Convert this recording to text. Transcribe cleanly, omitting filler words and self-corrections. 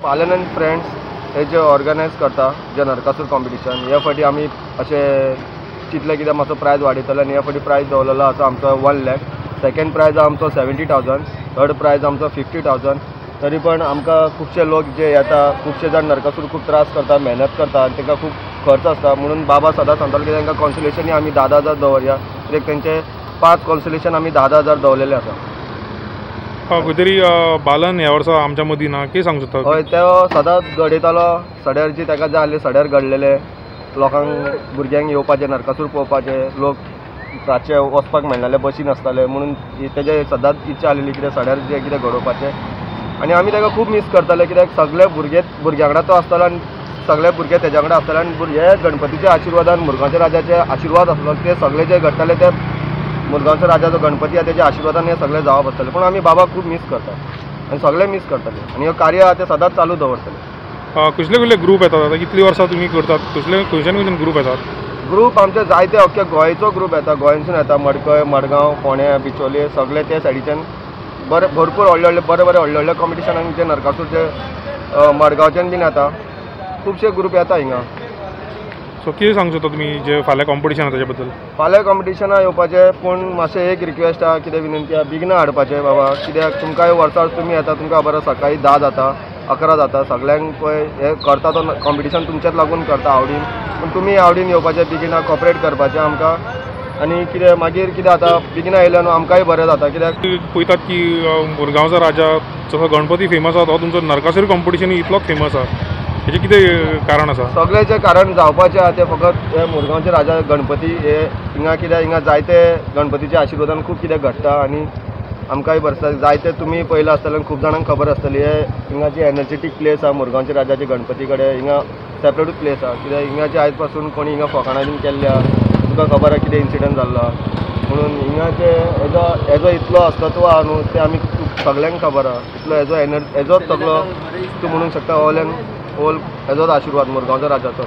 पालन and friends हे जे organise करता जे नरकासूर कॉम्पिटिशन, हे फावटी आमी अशें चिंतलें कित्याक मातसो प्रायज वाडयतले आनी हे फावटी प्रायज दवरलेलो आसा आमचो 1 लाख. सेकेंड प्रायज आमचो 70,000, थर्ड प्रायज आमचो 50,000. तरी पण आमकां खुबशे लोक जे येता, खुबशे जाण नरकासूर खूब त्रास करता, मेहनत करता आनी तांकां खूब खर्च आसता. म्हणून बाबा सदांच सांगतालो की तांकां कॉन्सुलेशनूय आमी 10,000 दवरया. कित्याक तेंचे 5 कॉन्सुलेशन आमी 10,000 दवरलेले आसा. खंय तरी बालन ह्या वर्सा आमच्या मदीं ना, कितें सांगूंक सोदता? हय, तो सदांच घडयतालो सड्यार, जी ताका जाय आसली सड्यार घडलेले लोकांक, भुरग्यांक येवपाचें नरकासूर पळोवपाचें, लोक रातचे वचपाक मेळनासले, बशी नासताले, म्हणून तेजे सदांच इच्छा आसलेली कितें सड्यार जें कितें घडोवपाचें. आनी आमी ताका खूब मीस करताले कित्याक सगळे भुरगे भुरग्यां वांगडा तो आसतालो आनी सगळे भुरगे तेज्या वांगडा आसताले. आनी हे गणपतीच्या आशिर्वादान, मुरगांवच्या राजाचे आशिर्वाद आसलो, ते सगळे जे घडटाले ते मुरगांवचो राजा जो गणपती आसा तेज्या आशिर्वादान हे सगळे जावप आसताले. पूण आमी बाबाक खूब मीस करता आनी सगळे मीस करताले आनी हे कार्य आसा तें सदांच चालू दवरतले. कसले कसले ग्रूप येतात आतां? कितलीं वर्सां तुमी करतात? कसले खंयच्यान खंयच्यान ग्रूप येतात? ग्रूप आमचे जायते, अख्खे गोंयचो ग्रूप येता, गोंयसून येता, मडकय, मडगांव, फोंडें, बिचोले, सगळे ते सायडीच्यान बरे भरपूर व्हडले व्हडले बरे बरे व्हडले व्हडले कॉम्पिटिशनाक जे नरकासूरचे मडगांवच्यान बीन येता, खुबशे ग्रूप येता हिंगा. सो कितें सांगूंक सोदता तुमी जे फाल्यां कॉम्पिटिशन आसा ताजे बद्दल? फाल्यां कॉम्पिटिशनाक येवपाचें, पूण मातशें एक रिक्वेस्ट आसा, कितें विनंती आसा, बेगिना हाडपाचें बाबा, कित्याक तुमकांय वर्सार तुमी येता, तुमकां खबर आसा सकाळीं 10 जाता, 11 जाता, सगळ्यांक पळय हें करता तो कॉम्पिटिशन तुमच्याच लागून करता आवडीन, पूण तुमी आवडीन येवपाचें, बेगिना कॉपरेट करपाचें आमकां. आनी कितें मागीर कितें जाता, बेगिना येयल्यार न्हू आमकांय बरें जाता. कित्याक पळयतात की मुरगांवचो राजा जसो गणपती फेमस आसा, तो तुमचो नरकासूर कॉम्पिटिशन इतलोच फेमस आसा, हेजें कितें कारण आसा? सगळें कारण जावपाचें आसा तें फकत हे मुरगांवचे राजा गणपती हे हिंगा, कित्याक हिंगा जायते गणपतीच्या आशिर्वादान खूब कितें घडटा आनी आमकांय बरें दिसता. जायते तुमी पळयलां आसतलें, खूब जाणांक खबर आसतली, हे हिंगाची एनर्जेटीक प्लेस आसा मुरगांवचे राजाचे गणपती कडेन, हिंगा सेपरेटूच प्लेस आसा. कित्याक हिंगाचे आयज पासून कोणी हिंगा फकाणां बीन केल्ली आसा, तुका खबर आसा कितें इन्सिडंट जाल्लो, म्हणून हिंगाचे हेजो इतलो अस्तित्व आसा न्हू तें आमी सगळ्यांक खबर आसा. इतलो हेजो एनर्जी हेजोच सगळो तूं म्हणूंक शकता ऑल एंड ओल हेजोच आशिर्वाद मुरगांवच्या राजाचो.